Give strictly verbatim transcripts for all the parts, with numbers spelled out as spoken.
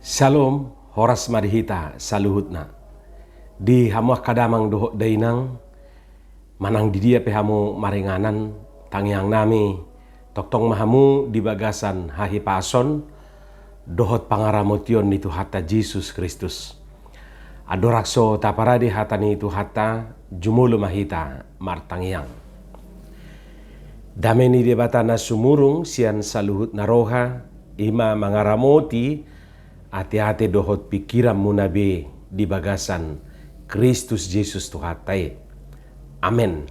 Syalom, horas ma di hita saluhutna. Di hamu angka damang dohot dainang, manang di dia pe hamu maringanan, tangiang nami, tongtong ma hamu di bagasan hahipason dohot pangaramotion ni Tuhanta Jesus Kristus. Andorang so taparade hata ni Tuhanta, jumolo ma hita martangiang. Dame ni Debata na sumurung sian saluhut na roha, i ma mangaramoti ateate dohot pingkiranmuna be di bagasan Kristus Jesus Tuhanta i. Amen.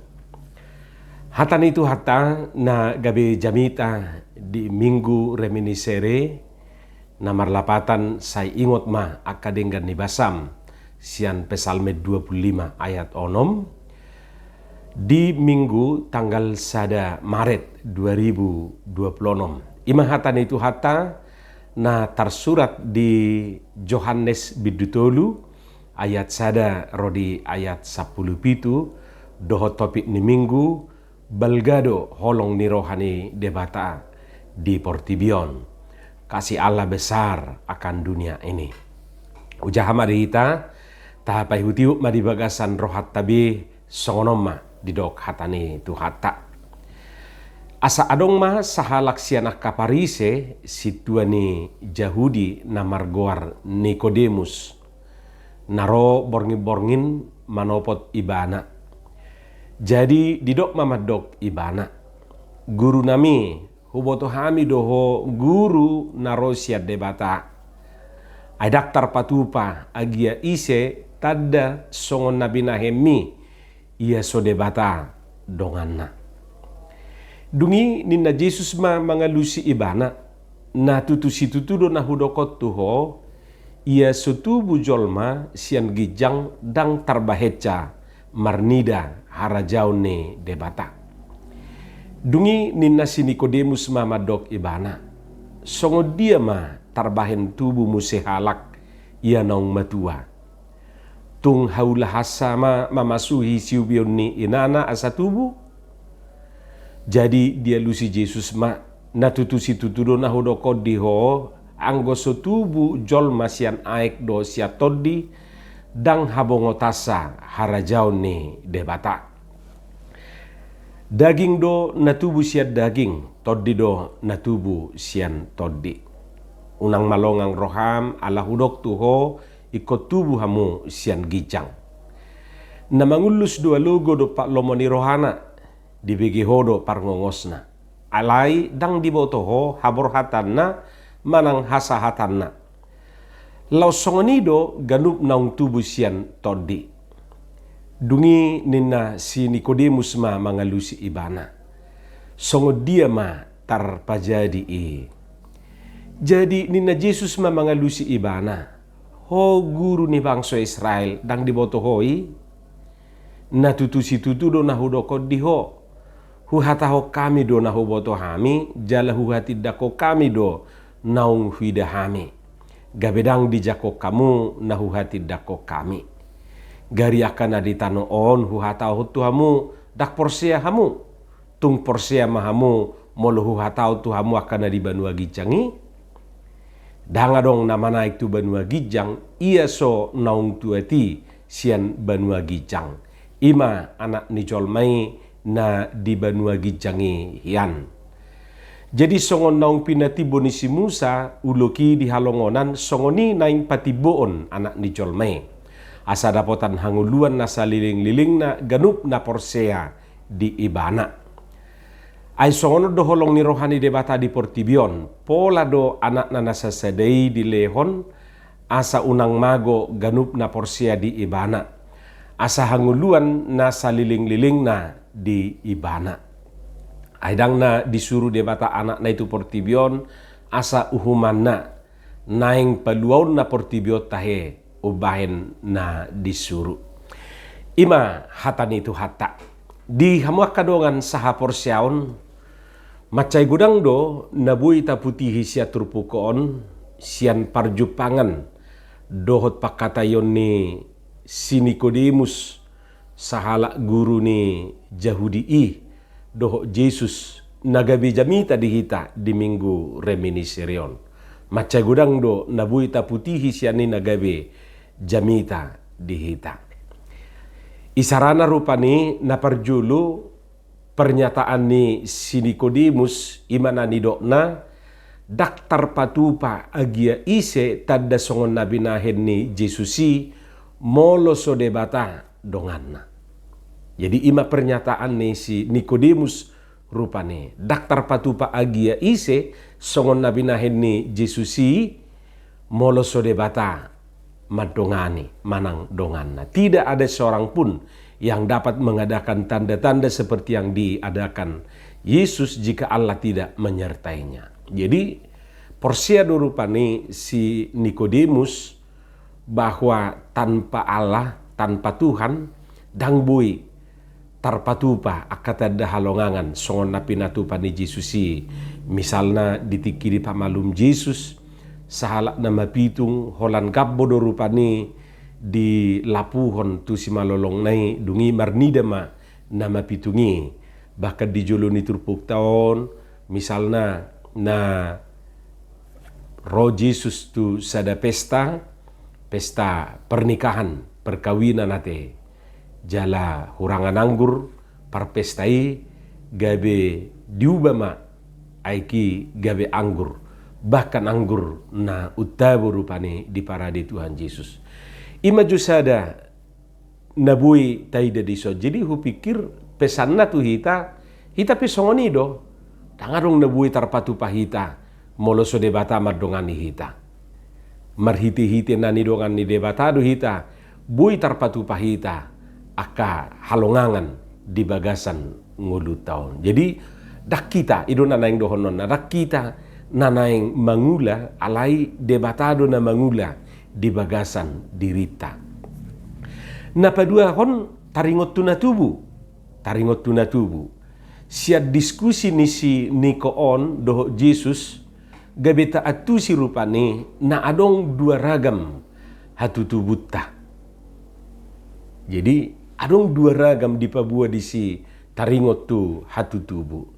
Hata ni Tuhanta na gabe jamita di Minggu Reminiscere, na marlapatan sai ingot ma angka denggan ni basam, sian Psalmen dua puluh lima ayat onom, di Minggu tanggal sada Maret dua ribu dua puluh onom. I ma hata ni Tuhanta na tarsurat di Johannes bindu tolu ayat sada ro di ayat sampulu pitu, dohot topik ni Minggu, balga do holong ni roha ni Debata di portibi on. Kasih Allah besar akan dunia ini. Hujaha ma di hita, tapaihutihut ma di bagasan rohanta be, songon on ma didok hata ni Tuhanta. Asa adong ma sahalak sian angka Parise, sintua ni Jahudi na margoar Nikodemus, na ro borngin-borngin manopot Ibana. Jadi didok ma mandok Ibana, "Gurunami, huboto hami do Ho guru na ro sian Debata. Ai ndang tarpatupa agia ise tanda songon na binahenmi, ia so Debata donganna." Dung i ninna Jesus ma mangalusi Ibana, "Na tutu situtu do na hudok on tu ho, ia so tubu jolma sian ginjang ndang tarbahensa marnida harajaon ni Debata." Dung i ninna si Nikodemus ma mandok Ibana, "Songon dia ma tarbahen tubu muse halak ia naung matua? Tung haulahansa ma mamasuhi siubeon ni inana asa tubu?" Jadi dialusi Jesus ma, "Na tutu situtu do na hudok on di ho, anggo so tubu jolma sian aek dohot sian tondi, ndang habongotansa harajaon ni Debata. Daging do na tubu sian daging, tondi do na tubu sian tondi. Unang ma longang roham ala hudok tu ho, ingkon tubu hamu sian ginjang. Na mangullus dua logo dompak lomo ni rohana, dibege ho do parngongosna. Alai ndang diboto ho haborhatanna manang hasahatanna. Laos songon i do ganup naung tubu sian tondi." Dung i ninna si Nikodemus ma mangalusi Ibana, "Songon dia ma tarpajadi i?" Jadi ninna Jesus ma mangalusi Ibana, "Ho guru ni bangso Israel, ndang diboto ho i? Na tutu situtu do na hudok on di ho. Huhatahon hami do na huboto hami, jala huhatindangkon hami do naung huida hami. Gabe ndang dijangkon hamu na huhatindangkon hami. Gari angka na di tano on huhatahon tu hamu, ndang porsea hamu. Tung porsea ma hamu molo huhatahon tu hamu angka na di banua ginjang i? Ndang adong na manaek tu banua ginjang, ia so naung tuat i sian banua ginjang, i ma Anak ni jolma i na di banua ginjang i hian. Jadi songon naung pinatimbo ni si Musa ulok i di halongonan, songon i naeng patimboon Anak ni jolma i, asa dapotan hangoluan na salelenglelengna ganup na porsea di Ibana. Ai songon on do holong ni roha ni Debata di portibi on, pola do Anakna na sasada i dilehon, asa unang mago ganup na porsea di Ibana, asa hangoluan na salelenglelengna di Ibana. Ai ndang na disuru Debata Anakna i tu portibi on asa uhumanna, naeng paluaonna portibi on tahe umbahen na disuru." I ma hata ni Tuhanta. Di hamu angka dongan sahaporseaon, mansai godang do na boi taputihi sian turpuk on, sian parjumpangan dohot pangkataion ni si Nikodemus, sahalak guru ni Jahudi i, dohot Jesus, na gabe jamita di hita di Minggu Reminiscere on. Mansai godang do na boi taputihi sian i na gabe jamita di hita. Isarana rupani na parjolo pernyataan ni si Nikodemus, i ma na nidokna, ndang tarpatupa agia ise tanda songon na binahen ni Jesus i, molo so Debata donganna. Jadi i ma pernyataan ni si Nikodemus rupani, ndang tarpatupa agia ise songon na binahen ni Jesus i, molo so Debata mandongani manang donganna. Tidak ada seorang pun yang dapat mengadakan tanda-tanda seperti yang diadakan Yesus jika Allah tidak menyertainya. Jadi porsea do rupani si Nikodemus bahwa tanpa Allah, tanpa Tuhan, ndang boi tarpatupa angka tanda halongangan songon na pinatupa ni Jesus i. Misalna di tingki dipamalum Jesus sahalak na mapitung, holan gambo do rupani dilapuhon tu simalolongna i, dung i marnida ma na mapitung i. Bahkan di jolo ni turpukta on, misalna na ro Jesus tu sada pesta, pesta pernikahan, perkawinan ate, jala hurangan anggur parpesta i, gabe diuba ma aek i gabe anggur, bahkan anggur na untabo rupani diparade Tuhan Jesus. I ma jo sada na boi taida dison. Jadi hupikir pesanna tu hita, hita pe songon i do. Ndang adong na boi tarpatupa hita molo so Debata mandongani hita. Marhitehite na nidongan ni Debata do hita boi tarpatupa hita angka halongangan di bagasan ngolunta on. Jadi ndang hita, i do na naeng dohononna, ndang hita na naeng mangula, alai Debata do na mangula di bagasan dirinta. Na paduahon, taringot tu na tubu. Taringot tu na tubu. Sian diskusi ni si Niko on dohot Jesus, gabe taantusi rupani na adong dua ragam hatutubunta. Jadi adong dua ragam dipaboa disi taringot tu hatutubu.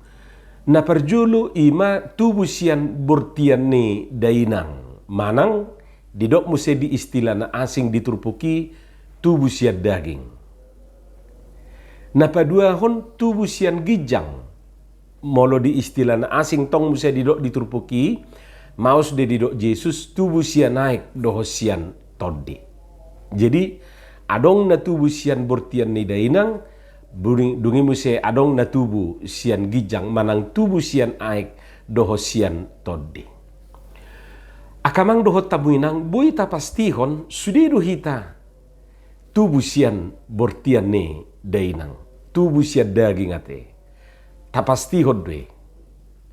Na parjolo i ma tubu sian bortian ni dainang, manang didok muse di istilah na asing di turpuk i, tubu sian daging. Na paduahon tubu sian ginjang. Molo di istilah na asing tong muse didok di turpuk i, maus do didok Jesus tubu sian aek dohot sian tondi. Jadi adong na tubu sian bortian ni dainang, dung i muse adong na tubu sian ginjang manang tubu sian aek dohot sian tondi. Angka amang dohot hamu inang, boi tapastihon sude do hita tubu sian bortian ni dainang, tubu sian daging ate. Tapastihon do i.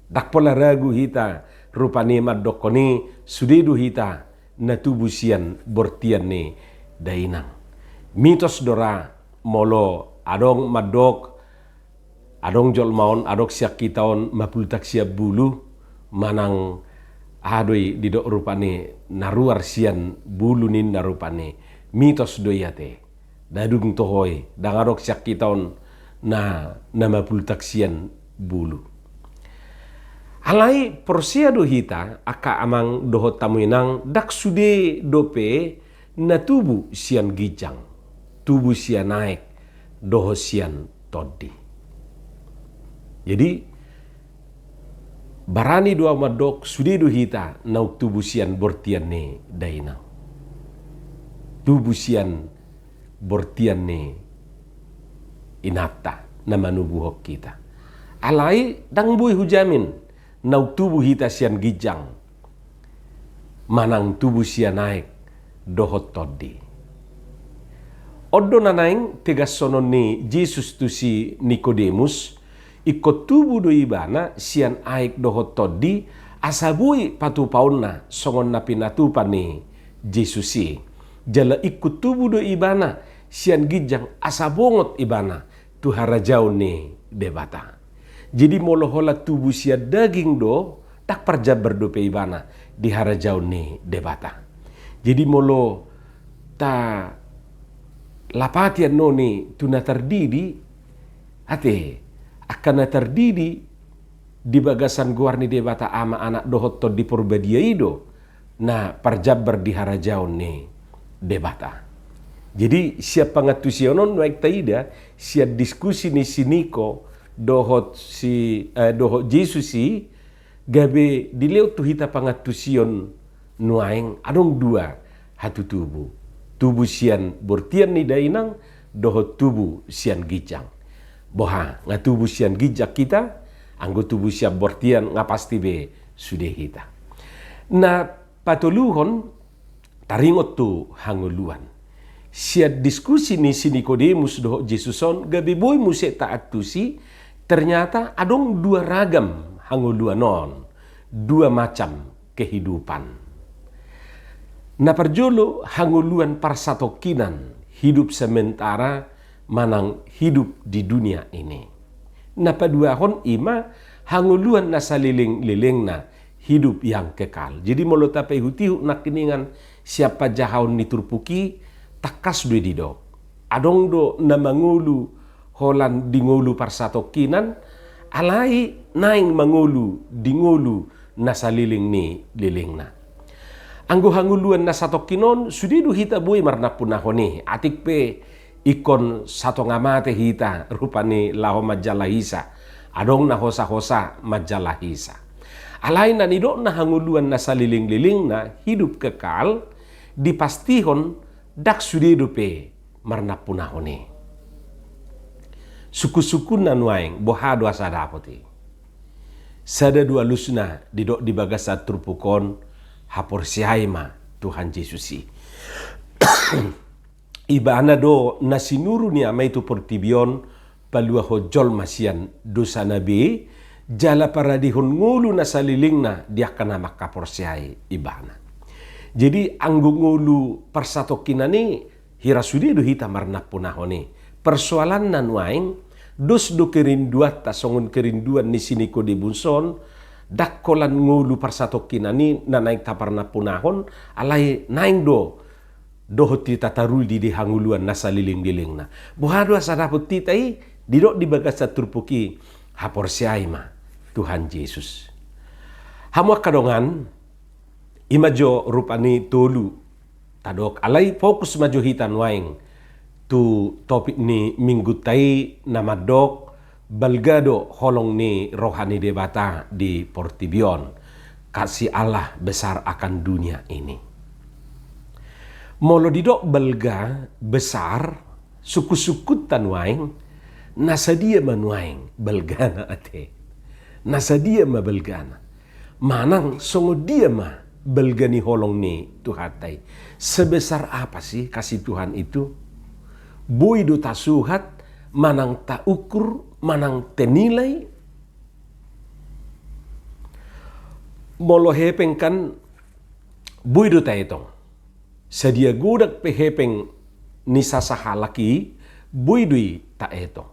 Ndang pola ragu hita rupani mandokkon i sude do hita na tubu sian bortian ni dainang. Mitos do ra molo adong mandok, adong jolma on, adong sian hita on mapultak sian bulu, manang aha do i didok rupani na ruar sian bulu ninna rupani. Mitos do i ate. Ndang dung toho i, ndang adong sian hita on na, na mapultak sian bulu. Alai porsea do hita angka amang dohot hamu inang, ndang sude dope na tubu sian ginjang, tubu sian aek dohot sian tondi. Jadi barani do ahu mandok sude do hita naung tubu sian bortian ni dainang, tubu sian bortian ni inanta na manubuhon hita. Alai ndang boi hujamin naung tubu hita sian ginjang manang tubu sian aek dohot tondi. On do na naeng tegashonon ni Jesus tu si Nikodemus, ingkon tubu do ibana sian aek dohot tondi asa boi patupaonna songon na pinatupa ni Jesus i. Jala ingkon tubu do ibana sian ginjang asa bongot ibana tu harajaon ni Debata. Jadi molo holan tubu sian daging do, ndang parjambar dope ibana di harajaon ni Debata. Jadi molo talapati annon i tu na tardidi, ate, angka na tardidi di bagasan goar ni Debata Ama, Anak dohot Tondi Porbadia i do na parjambar di harajaon ni Debata. Jadi sian pangantusion on nuaeng taida, sian diskusi ni si Niko dohot si, eh, dohot Jesus i, gabe dilehon tu hita pangantusion nuaeng adong dua hatutubu. Tubu sian bortian ni dainang dohot tubu sian ginjang. Boha, nga tubu sian ginjang hita, anggo tubu sian bortian nga pasti be sude hita. Na patoluhon, taringot tu hangoluan. Sian diskusi ni si Nikodemus dohot Jesus on, gabe boi muse taantusi, ternyata adong dua ragam hangoluan on, dua macam kehidupan. Na parjolo, hangoluan parsatongkinan, hidup sementara, manang hidup di dunia ini. Na paduahon i ma hangoluan na salelenglelengna, hidup yang kekal. Jadi molo tapaihutihut nangkiningan sian panjahaon ni turpuk i, tangkas do i didok. Adong do na mangolu holan di ngolu parsatongkinan, alai naeng mangolu di ngolu na saleleng ni lelengna. Anggo hangoluan na satongkin on, sude do hita boi marnampunahon i, atik pe ingkon satonga mate hita rupani laho manjalahisa. Adong na hosa-hosa manjalahisa. Alai na nidokna hangoluan na salelenglelengna, hidup kekal, dipastihon ndang sude dope marnampunahon i. Sungkunsungkunna nuaeng, boha do asa dapot i? Sada do alusna didok di bagasan turpuk on, haporseai ma Tuhan Jesus i. Ibana do na sinuru ni Ama i tu portibi on, paluahon jolma sian dosana be, jala paradehon ngolu na salelengna di angka na mangkaporseai Ibana. Jadi anggo ngolu parsatongkinan i, hira sude do hita marnampunahon i. Persoalanna nuaeng, dos do kerinduanta songon kerinduan ni si Nikodemus on, ndang holan ngolu parsatongkinan i na naeng taparnampunahon, alai naeng do dohot hita taruli di hangoluan na salelenglelengna. Boha do asa dapot hita i? Didok di bagasan turpuk i, haporseai ma Tuhan Jesus. Hamu angka dongan, i ma jo rupani tolu tadok, alai fokus ma jo hita nuaeng tu topik ni minggunta i na mandok, balga do holong ni roha ni Debata di portibi on. Kasih Allah besar akan dunia ini. Molo didok balga, besar, sungkunsungkunta nuaeng, na sadia ma nuaeng balgana ate? Na sadia ma balgana? Manang songon dia ma balga ni holong ni Tuhanta i? Sebesar apa sih kasih Tuhan itu? Boi do tasuhat, manang taukur, manang tenilai? Molo hepeng kan boi do taetong. Sadia godang pe hepeng ni sasahalak i, boi do i taetong.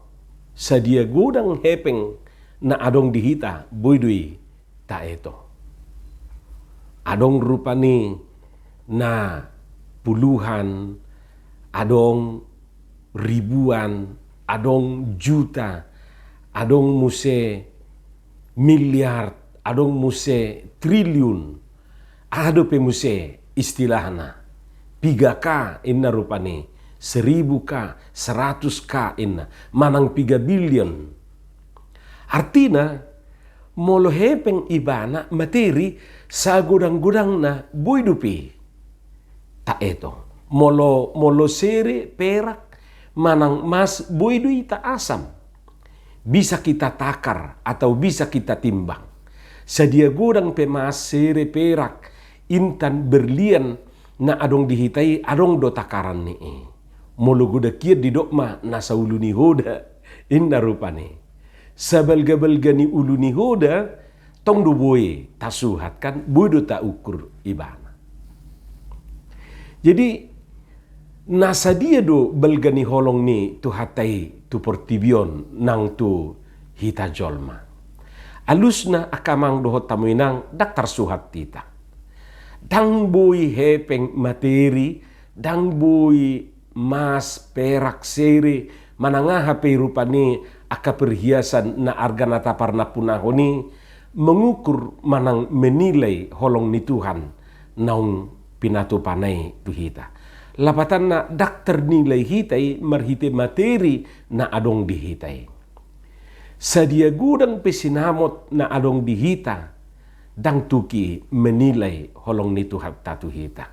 Sadia godang hepeng na adong di hita, boi do i taetong. Adong rupani na puluhan, adong ribuan, adong juta, adong muse miliar, adong muse triliun. Aha dope muse istilahna? Piga K inna rupani, seribu K, seratus K inna, manang piga bilion. Artina, molo hepeng ibana, materi, sagodang-godangna boi dope taetong. Molo, molo sere, perak, manang mas, boi do i taasam. Bisa kita takar atau bisa kita timbang. Sadia godang pe mas, sere, perak, intan, berlian na adong di hita i, adong do takaran ni i. Molo godang hian didok ma na saulu ni hoda inna rupani. Sabalga-balga ni ulu ni hoda, tong do boi tasuhat kan, boi do taukur ibana. Jadi, na sadia do balga ni holong ni Tuhanta i tu portibi on nang tu hita jolma? Alusna angka amang dohot hamu inang, ndang tarsuhat hita. Ndang boi hepeng, materi, ndang boi mas, perak, sere, manang aha pe rupani angka perhiasan na argana taparnampunahon i, mengukur manang menilai holong ni Tuhan naung pinatupana i tu hita. Lapatanna, ndang tarnilai hita i marhite materi na adong di hita i. Sadia godang pe sinamot na adong di hita, ndang tuki menilai holong ni Tuhanta tu hita.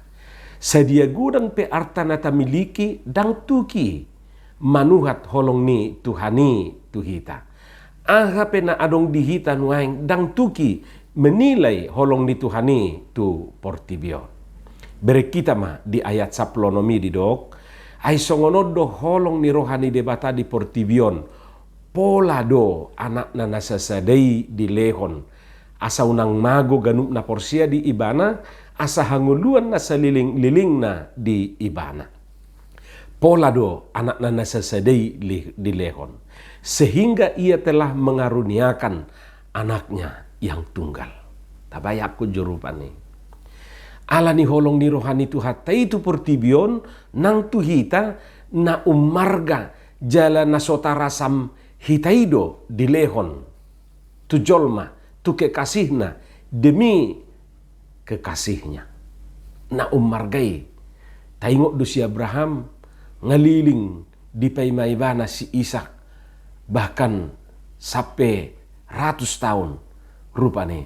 Sadia godang pe arta na tamiliki, ndang tuki manuhat holong ni Tuhan i tu hita. Aha pe na adong di hita nuaeng, ndang tuki menilai holong ni Tuhan i tu portibi on. Bereng hita ma di ayat sampulu onom i didok, ai songon on do holong ni roha ni Debata di portibi on, pola do Anakna na sasada i dilehon, asa unang mago ganup na porsea di Ibana, asa hangoluan na saleleng-lelengna di Ibana. Pola do Anakna na sasada i li-, dilehon, sehingga Ia telah mengaruniakan Anaknya yang tunggal. Tabayangkon jo rupani. Ala ni holong ni roha ni Tuhanta i tu portibi on, nang tu hita na ummarga jala na so tarasam hita i do dilehon tu jolma, tu kekasihna, demi kekasihnya. Na ummarga i, taingot do si Abraham, nga leleng dipaima ibana si Ishak, bahkan sampe ratus taon rupani.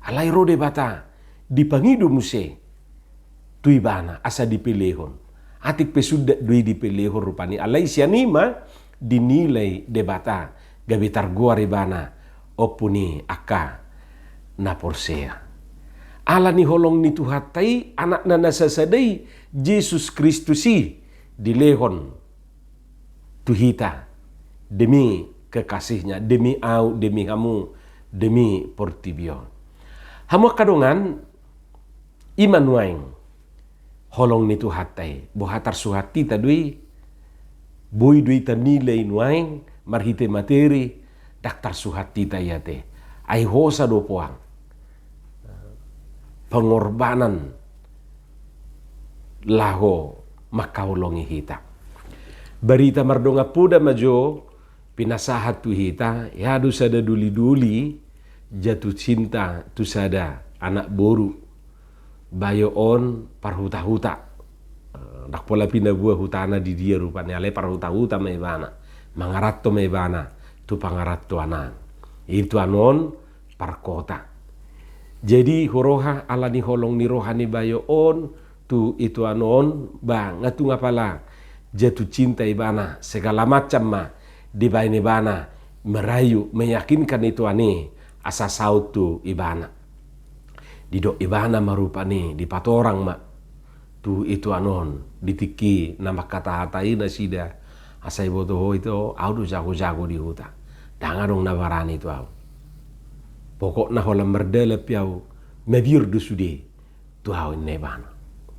Alai ro Debata, dipangido muse tu ibana asa dipelehon. Atik pe sundat do i dipelehon rupani, alai sian i ma dinilai Debata gabe targoar ibana ompu ni angka na porsea. Ala ni holong ni Tuhanta i, Anakna na sasada i, Jesus Kristus i, dilehon tu hita demi kekasihnya, demi au, demi hamu, demi portibi on. Hamu angka dongan, i ma nuaeng holong ni Tuhanta i. Boha tarsuhat hita do i? Boi do i tanilai nuaeng marhite materi? Ndang tarsuhat hita i ate. Ai hosa do poang pengorbanan laho mangkaholongi hita. Barita mardongan poda ma jo pinasahat tu hita, ia do sada doli-doli jatuh cinta tu sada anak boru. Bayo on parhuta-huta. Eh, ndang pola pinaboa hutana di dia rupani, alai parhuta-huta ma ibana. Mangaranto ma ibana tu pangarantoan an. Ituan on parkota. Jadi huroha ala ni holong ni roha ni bayo on tu ituan on, ba nga tung apala jatuh cinta ibana, segala macam ma dibaen ibana merayu, meyakinkan ituan i asa saut tu ibana. Didok ibana ma rupani, dipatorang ma tu ituan on, di tingki na mangkata-hata i nasida, asa iboto ho ito, au do jago-jago di huta. Ndang adong na barani tu au. Pokokna holan mardalan pe au, mabiar do sude tu au, ninna ibana.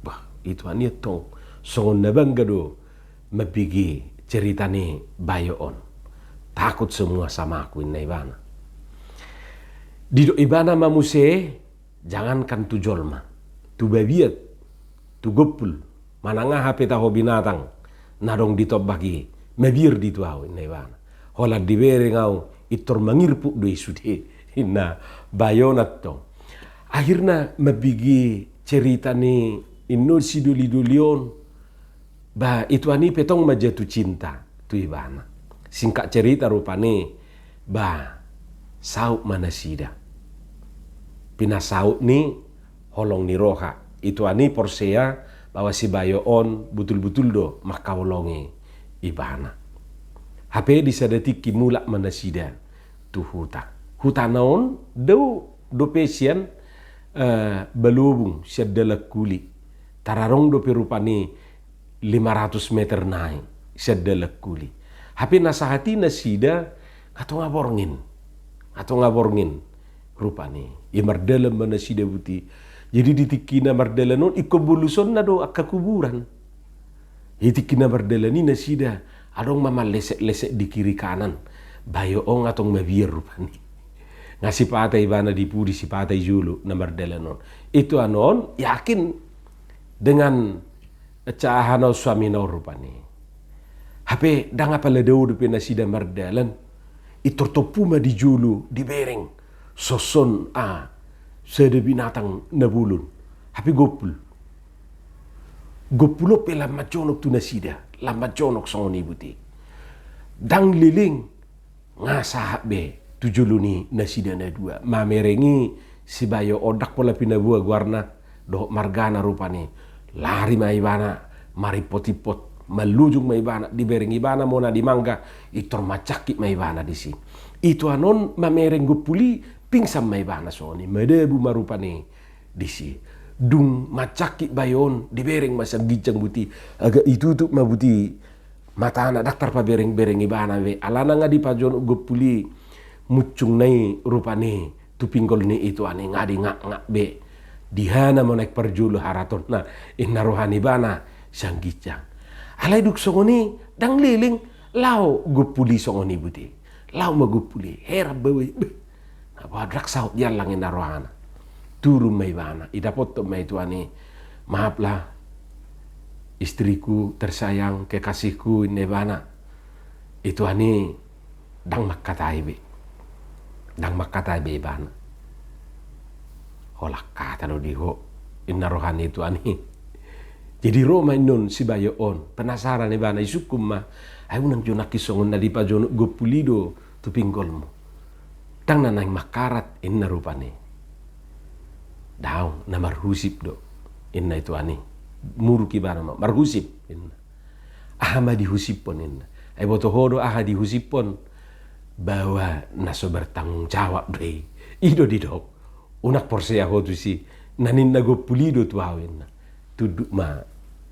Bah, ituan i antong songon na bangga do mambege cerita ni bayo on. Takut semua samaku, ninna ibana. Didok ibana ma muse, jangankan tu jolma, tu babiat, tu gompul, manang aha pe taho binatang na adong di tombak i, mabiar do i tu au, ninna ibana. Holan dibereng au, pintor mangirpuk do i sude, ninna bayo on antong. Akhirna mambege cerita ni inna on, si doli-doli on, ba ituan i pe tong ma jatuh cinta tu ibana. Singkat cerita rupani, ba saut ma nasida. Pinasaut ni holong ni roha, ituan i porsea bahwa si bayo on butul-butul do mangkaholongi ibana. Hape di sada tingki mulak ma nasida tu huta. Hutana on dao dope sian, eh, Balobung, sian dalan huli. Tararong dope rupani lima ratus meter nai sian dalan huli. Hape na sahat i nasida nga tonga borngin. Nga tonga borngin rupani. Ia mardalan ma nasida buti. Jadi di tingki na mardalan on, ingkon bolusonna do angka kuburan. Di tingki na mardalan i nasida, adong ma manlesek-lesek di kiri kanan. Bayo on antong mabiar rupani. Nga sipata ibana di pudi, sipata i jolo na mardalan on. Ituan on yakin dengan cahana on suamina on rupani. Hape ndang apala dao dope nasida mardalan, pintor tompu ma di jolo, dibereng Soson a sada binatang na bolon, hape gompul. Gompul on pe lam manjonok tu nasida, lam manjonok songon i boti. Ndang leleng nga sahat be tu jolo ni nasida na dua. Mamereng i si Bayo on, ndang pola pinaboa goarna dohot margana rupani. Lari ma ibana, marimpot-impot, mallujung ma ibana, dibereng ibana mona di mangga, intor manjangkit ma ibana disi. Itoan on mamereng gompul i, pingsan ma ibana songon i, madabu ma rupani disi. Dung manjangkit Bayo on, dibereng ma sian ginjang boti, agak itutup ma boti matana, ndang tarpabereng-bereng ibana be, alana nga dipajonok gompul i muncungna i rupani tu pinggol ni itoan i, nga dingakngak be. Di aha nama naeng parjolo haratonna, inna roha ni ibana sian ginjang. Alai dung songon i, ndang leleng laho gompul i songon i boti. Laho ma gompul i, heran Bayo i, beh, na boha ndang saut diallang, inna rohana. Turun ma ibana, idapothon ma itoan i. Maaflah, istriku tersayang, kekasihku, inna ibana. Itoan i ndang mangkatai be. Ndang mangkatai be ibana. Holan hata do di ho, inna roha ni itoan i. Jadi ro ma annon si Bayo on, penasaran ibana, isungkun ma, ai unang jo nangkin songon na dipajonok gompul i do tu pinggolmu. Ndang na naeng mangkarat, inna rupani. Daong, na marhusip do, inna itoan i. Muruk ibana ma, marhusip, inna. Aha ma dihusiphon, inna. Ai boto ho do aha dihusiphon, bahwa na so bertanggung jawab do i. I do didok, unang porsea ho tusi, na ninna gompul i do tu ahu, inna. Tunduk ma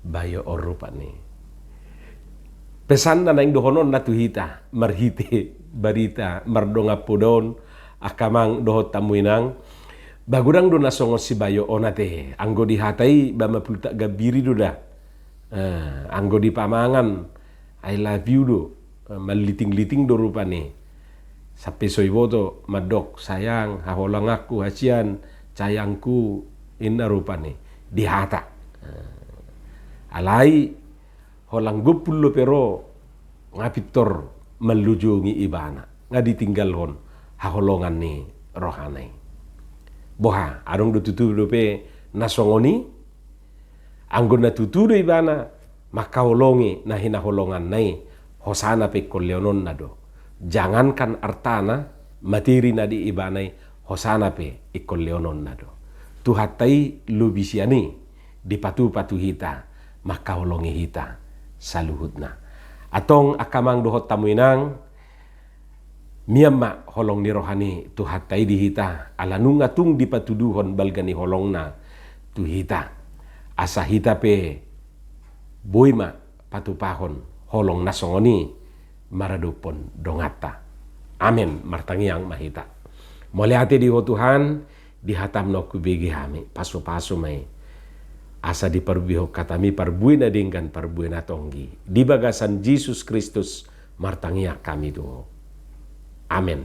Bayo on rupani. Pesan na naeng dohononna tu hita marhite barita mardongan poda on, angka amang dohot hamu inang, ba godang do na songon si Bayo on ate. Anggo dihatai ba mapultak gambiri do da. Eh, anggo dipamangan I love you do, eh, malliting-liting do rupani. Sampe so iboto mandok, sayang, haholonganku, hasian, sayangku, inna rupani. Dihata. Eh, alai holan gompul dope ro, nga pintor mallujongi ibana, nga ditinggalhon haholongan ni rohana i. Boha, adong do tutu dope na songon i? Anggo na tutu do ibana mangkaholongi na hinaholonganna i, hosana pe ingkon lehononna do. Jangankan artana, materi na di ibana i, hosana pe ingkon lehononna do. Tuhanta i lobi sian i dipatupa tu hita, mangkaholongi hita saluhutna. Antong angka amang dohot hamu inang, mian ma holong ni roha ni Tuhanta i di hita, ala nunga tung dipatuduhon balga ni holongna tu hita. Asa hita pe boi ma patupahon holong na songon i maradophon donganta. Amen. Martangiang ma hita. Mauliate di Ho Tuhan, di hataM na hubege hami, pasupasu ma i. Asa diparbuehon hataMi parbue na denggan, parbue na tonggi. Di bagasan Jesus Kristus martangiang hami tu Ho. Amen.